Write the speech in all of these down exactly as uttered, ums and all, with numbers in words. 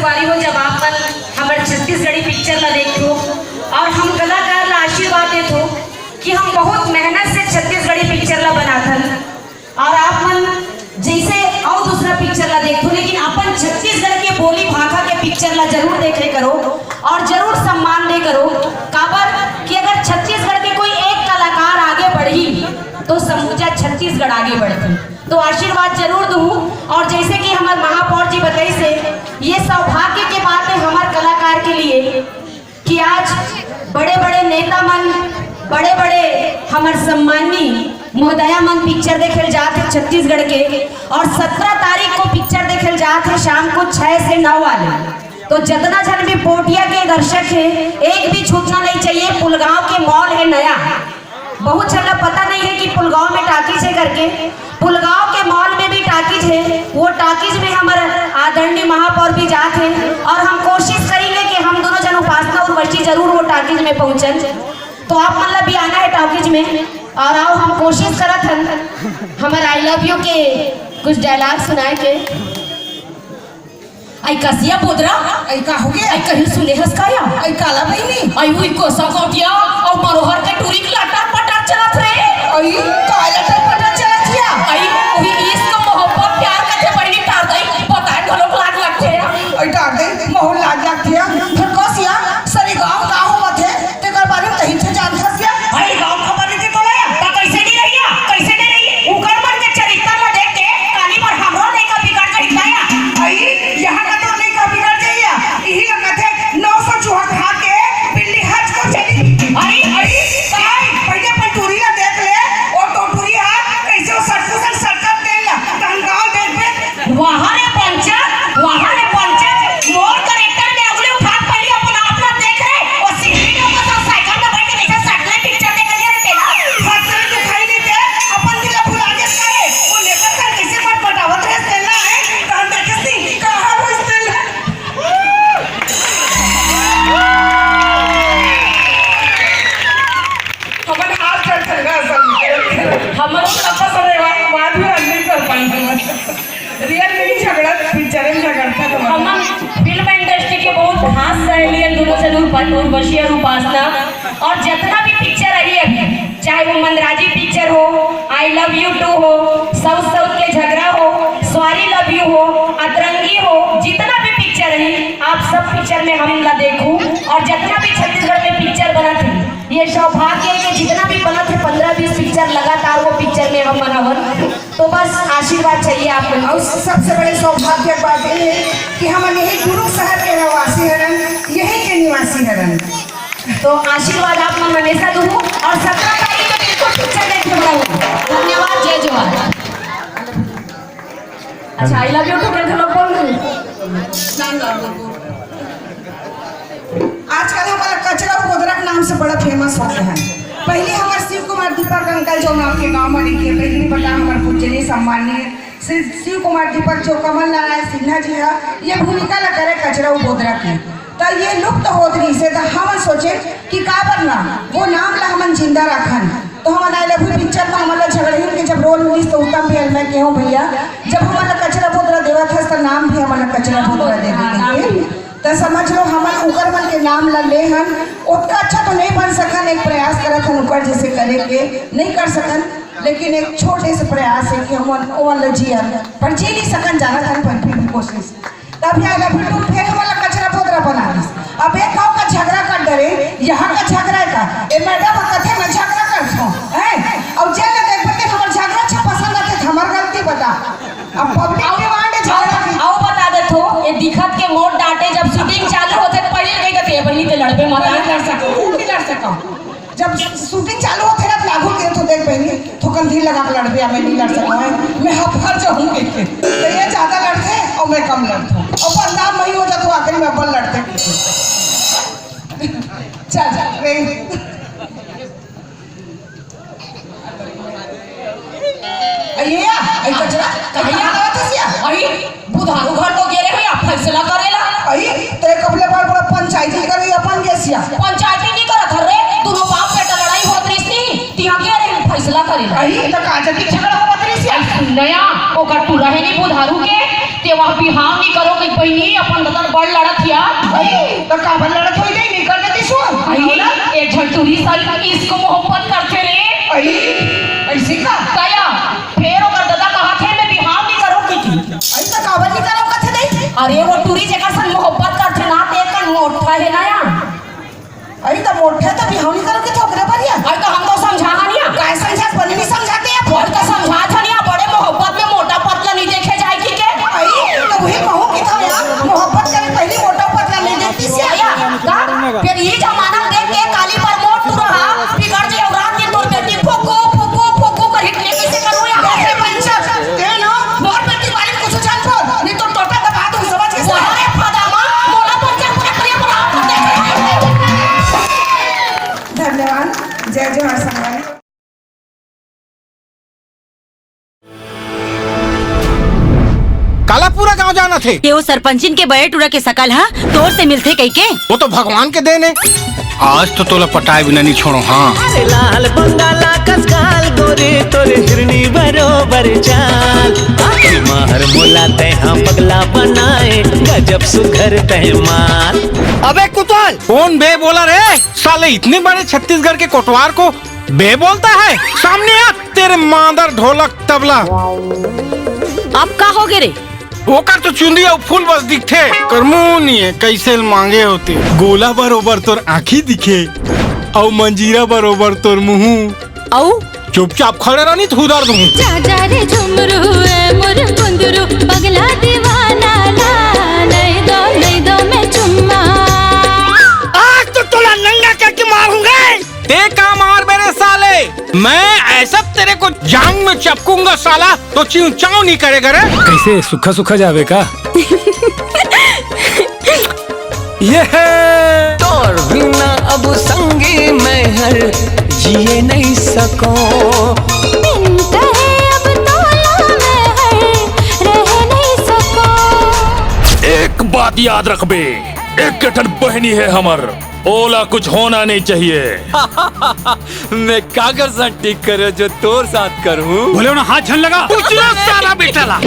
बारी हो, जब आप मन हमर छत्तीसगढ़ी पिक्चर ला देखथो और हम कलाकार ला आशीर्वाद देथो कि हम बहुत मेहनत से छत्तीसगढ़ी पिक्चर ला बनाथन और आप मन जैसे अउ दूसरा पिक्चर ला देखथो, लेकिन अपन छत्तीसगढ़ के बोली भाखा के पिक्चर ला जरूर देखे करो और जरूर सम्मान दे करो। काबर कि अगर छत्तीसगढ़ के कोई एक कलाकार आगे बढ़ी तो समूचा छत्तीसगढ़ आगे बढ़ही। तो आशीर्वाद जरूर दूँ। और जैसे कि हमर महापौर जी बताइस हे, ये सौभाग्य के बात है हमर कलाकार के लिए कि आज बड़े-बड़े नेता मन, बड़े-बड़े हमर सम्माननीय महोदया मन पिक्चर देखे ल जात हे छत्तीसगढ़ के, और सत्रह तारीख को पिक्चर देखे ल जात हे शाम को छह से नौ वाले। तो जतना झन भी पोटिया के दर्शक हे, एक भी छूटना नहीं चाहिए। पुलगांव के मॉल है नया, बहुत झन ला पता नहीं है कि पुलगांव में टाकीज है करके। पुलगांव के मॉल में भी टाकीज है, वो टाकीज में हमर आदरणीय महापौर भी जात हैं और हम कोशिश करेंगे कि हम दोनों जन उपासना उर्वशी जरूर वो टाकीज में पहुंचन। तो आप मन ला भी आना है टाकीज में। और आओ, हम कोशिश करत हन हमर आई लव यू के कुछ डायलॉग सुनाए के। आई कसिया बोदरा, आई का हो गया? आई कहीं सुने हस का या? आई काला बहिनी? आई उई कोसा गोटिया, अउ मनोहर के टूरी के लटर पटर चलत रे। आई का लटर पटर चलत हिया? आई उही इश्क मोहब्बत प्यार कथे बहिनी टार दई, बताए घलोक लाज लगथे। आई टार दई, महू लाज लगथे। फिर कसिया, सरी गाँव का होवत हे, तेकर बारे में तहीं से जानथस या? आई गाँव खबर नहीं तोला या? त कैसे नहीं रहिया? कैसे नहीं रही? उकर मन के चरित्र ला देख के काली पर हमरो लइका बिगड़ गई का या? आई, यहाँ का तो लइका बिगड़ जाइया। इही ला कथे, नौ सौ चूहा खा के बिल्ली हज को चली। आई, आई, आई, पहले अपन टूरी ला देख ले, और तो टूरी हा कैसे वो सटकू सट सटकत तेल ला, तहन गाँव देख बे। वहाँ रे पंचर, वहाँ रे पंचर, मोर करेक्टर में अगले उठा के पहले अपन आप ला देख रे, और सीढ़ी में ओकर साथ साइकिल में बैठ के जैसे सटले पिक्चर देख लिया रे तेला। हर तरह के खाई नहीं दे, अपन दिल भुला के करे, वो लेकर कर कैसे मत पटावत रहे तेला है, तहन देखे सी, का हाल होइस तेला। हमन हाथ चल चल रहा सब। हमन सब समय बाद भी नहीं कर पाई। रियल में ही झगड़ा, पिक्चर में झगड़ता था। हमन फिल्म इंडस्ट्री के बहुत खास सहेली हैं दोनों जरूर, उर्वशी और उपासना। और जितना भी पिक्चर आई है अभी, चाहे वो मंदराजी पिक्चर हो, आई लव यू टू हो, साउथ साउथ के झगड़ा हो, सॉरी लव यू हो, अतरंगी हो, जितना भी पिक्चर है, आप सब पिक्चर में हम इनला देखू। और जितना भी छत्तीसगढ़ में पिक्चर बना थे, ये सौभाग्य है कि जितना भी बनत हे, पंद्रह बीस पिक्चर लगातार वो पिक्चर में हम मन हवन। तो बस आशीर्वाद चाहिए आप मन। और सबसे बड़े सौभाग्य की बात ये है कि हम यही दुर्ग शहर के रहवासी हरन, यही के निवासी हरन। तो आशीर्वाद आप मन हमेशा दूँ और सत्रह तारीख को बिल्कुल पिक्चर देखे बर आऊ। धन्यवाद, जय जोहार। अच्छा, आई लव यू टू के घलो बोल रही। आजकल हमन ला कचरा अउ बोदरा के नाम से बड़ा फेमस होते हैं। पहले हमर शिव कुमार दीपक अंकल, जो आपके गांव में रहिथे, पहली बता हमर पूजनीय सम्माननीय श्री शिव कुमार दीपक, जो कमल नारायण सिन्हा जी हा, ये भूमिका ला करे कचरा अउ बोदरा के, त ये लुप्त होत रहिस हे। त हमन सोचे कि काबर ना वो नाम ला हमन जिंदा रखन। तो हमन आई लव यू पिक्चर में हमन ला झगड़हीन के जब रोल मिलिस, तो उत्तम भी मैं कहूँ, भैया, जब हमन ला कचरा बोदरा देवत हस, त नाम भी हमन ला कचरा बोदरा दे दे। त समझ लो, हमन उकर मन के नाम ला ले हन। ओतका अच्छा तो नहीं बन सकन, एक प्रयास करत हन उकर जैसे करे के, नहीं कर सकन, लेकिन एक छोटे से प्रयास है कि हमन ओमन ला जियन, पर जी नहीं सकन, जानत हन, पर फिर भी कोशिश। तब यहाँ का फिर तुम फिर हमन ला कचरा बोदरा बना दिस। अब एक गाँव का झगड़ा कर डरे, यहाँ का झगड़ा है का? ए मैडम, कथे मैं झगड़ा करथो, हैं? अब जेन ला देखबे ते हमर झगड़ा अच्छा पसंद आथे, त हमर गलती बता। अब पब्लिक डिमांड है झगड़ा की। आओ बता देथो, ये दिखत के मोट डांटे, जब शूटिंग चालू होथे, पहले नहीं कहते, "ए बहिनी, ते लड़बे मत, आ।" लड़ सको, तू भी लड़ सको। जब शूटिंग चालू होथे ना, लागू के तो देख बहिनी, थोकन धीर लगा के लड़बे, मैं नहीं लड़ सकूँ, मैं हफर जाऊँ के। तो ये ज्यादा लड़थे और मैं कम लड़थो। और बदनाम वही हो जातो, आखिरी में अपन लड़ते। चल, चल, रे। अइया, अइ कचरा, कहीं कहाँ आवत हस या? अइ, बुधारू घर तो गेले भैया, फैसला करेला। अइ, ते कबले बार बड़ा पंचायती करे अपन गेसिया। पंचायती नहीं करत हर रे, दोनों बाप बेटा लड़ाई होत रहिस नी, तिहा गेले फैसला करेला। अइ, त काजल की झगड़ा होत रहिस या? अइ, सुन नया, ओकर तू रहे नहीं बुधारू के, ते वह बिहाव नइ करो कहिके बहिनी, अपन ददा बड़ लड़त हिया। अई, त काबर लड़त होही, नइ कर देतिस वो? अई, एक झन टूरी साली इसको मोहब्बत करथे रे। अई, अइसे का? दया, फेर ओकर ददा कहत हे, मैं बिहाव नइ करो कहिके। अई, त काबर नइ करो कथे दई? अरे, वो टूरी जेकर संग मोहब्बत करथे ना, ते कन मोठा हे ना या। अरे, त मोठे त बिहाव नइ करो कथे ओकरे बर या। अरे, त हम तो समझा हन या। काय समझा? बने नइ समझाते या। अरे, त समझा हन या, बड़े मोहब्बत में मोटा पतला नइ देखे जाय कहिके। अरे, त वही महूं कथंव या, मोहब्बत करे पहिली मोटा पतला नइ देखतिस या। या, का? फेर ये जमाना देख के काली पर मोट तू रहा, बिगड़ जाय अउ रात दिन तोर बेटी फुकू, फुकू, फुकू करही, ये कइसे करूं या? अरे, पंचर, ते ना, मोर बेटी बारे में कुछ जान पर, नइ तो टोटा दबा दूं, समझ के? अरे, फदामा, मोला पंचर फैक्ट्री पर आप देख रहे हैं। धन्यवाद। जय जोहार संगवारी। काला पूरा गांव जानत हे। के वो सरपंचिन के बड़े टूरा के सकल ह तोर से मिलथे कहिके। वो तो भगवान के देन हे। आज तो तोला पटाए बिना नइ छोड़ों, हां। अरे लाल बंगाला कस गाल गोरे तोरे हिरनी बरोबर चाल। आखिर माहर मोला तैं हा पगला बनाए गजब सुघर तैं माल। अबे कुतवाल, कौन बे बोला रे? साले इतने बड़े छत्तीसगढ़ के कोटवार को बे बोलता है? सामने आ तेरे मादर ढोलक तबला। अब का होगे रे? ओकर तो चुंदी अउ फूल बस दिखथे, कर मुंह नइ हे, कइसे ल मांगे होते। गोला बरोबर तोर आंखी दिखे, अउ मंजीरा बरोबर तोर मुंह। अउ? चुपचाप खड़े रह, नइ त हुदर दूं। जा जा रे झुमरू ए मोर कुंदरू, पगला दीवाना ला, नइ दो, नइ दो मैं चुम्मा। आज तो तोला नंगा करके मारूंगा। ते का मारबे रे साले, मैं ऐसा तेरे को जांग में चपकूंगा साला, तो चिंव चांव नइ करेगा रे। कइसे सुखा सुखा जाबे का? ये है। तोर बिना अब संगी मैं हर जिए नइ सकों। बिन कहे अब तोला मैं हर रह नइ सकों। एक बात याद रखबे, एक ठन बहिनी हे हमर, ओला कुछ होना नइ चाहिए। मैं काकर साथ ठीक करूं जो तोर साथ करूं? बोले ना, हाथ झन लगा। कुछ ना साला बेटा ला।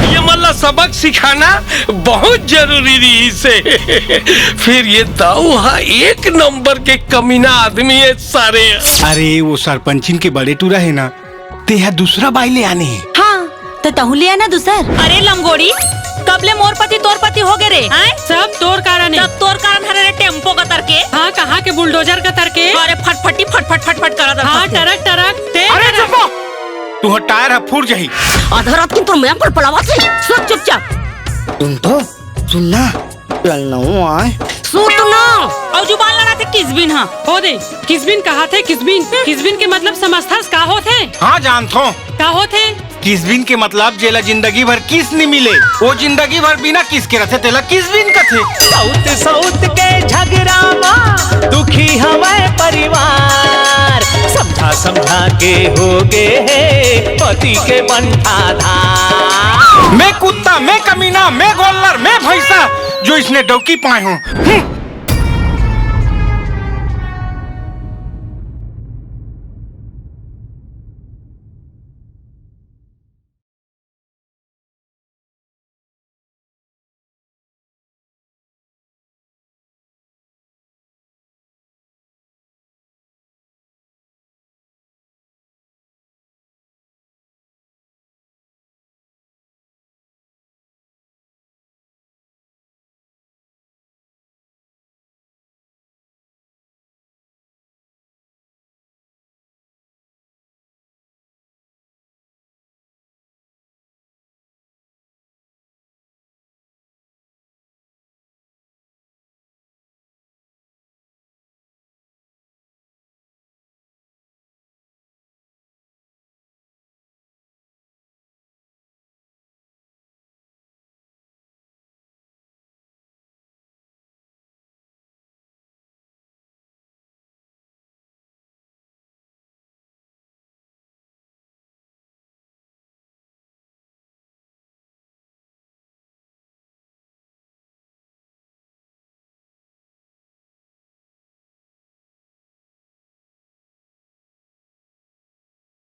ये मन ला सबक सिखाना बहुत जरूरी रहिसे। फेर ये दाऊ हा एक नंबर के कमीना आदमी हे सारे। अरे वो सरपंचिन के बड़े टूरा हे ना, तेहा दूसरा बाई ले आने हे। हां, त तहूं ले आना दूसर। अरे लंगोड़ी, कब ले मोर पति तोर पति होगे रे? हैं? सब तोर कारण हे। सब तोर कारण हरे रे, टेम्पो कतर के। हां, कहां के बुलडोजर कतर के। अरे फटफटी फटफट फटफट करत हां, रहिथे। टरक टरक, ते अरे टरक। चुप हो! तुंहर टायर ह फूट जाही। आधा रात के तोर मैं पर पलावा से, सुत चुपचाप। सुन तो, सुन ना। ललनऊ आय। सूत ना। अउ जुबान लड़ाथे किसबिन हा। हो दे, किसबिन कहाथे किसबिन। किसबिन के मतलब समझथस का होथे? हां, जानथों। का होथे? किसबिन के मतलब जेला जिंदगी भर किस नि मिले, वो जिंदगी भर बिना किस के रथे, तेला किसबिन कथे। सऊत सऊत के झगरा मा दुखी हवय परिवार, समझा समझा के होगे हे पति के बंटाधार। मैं कुत्ता, मैं कमीना, मैं गोल्लर, मैं भैंसा, जो इसने डौकी पाए हूं। हम्म।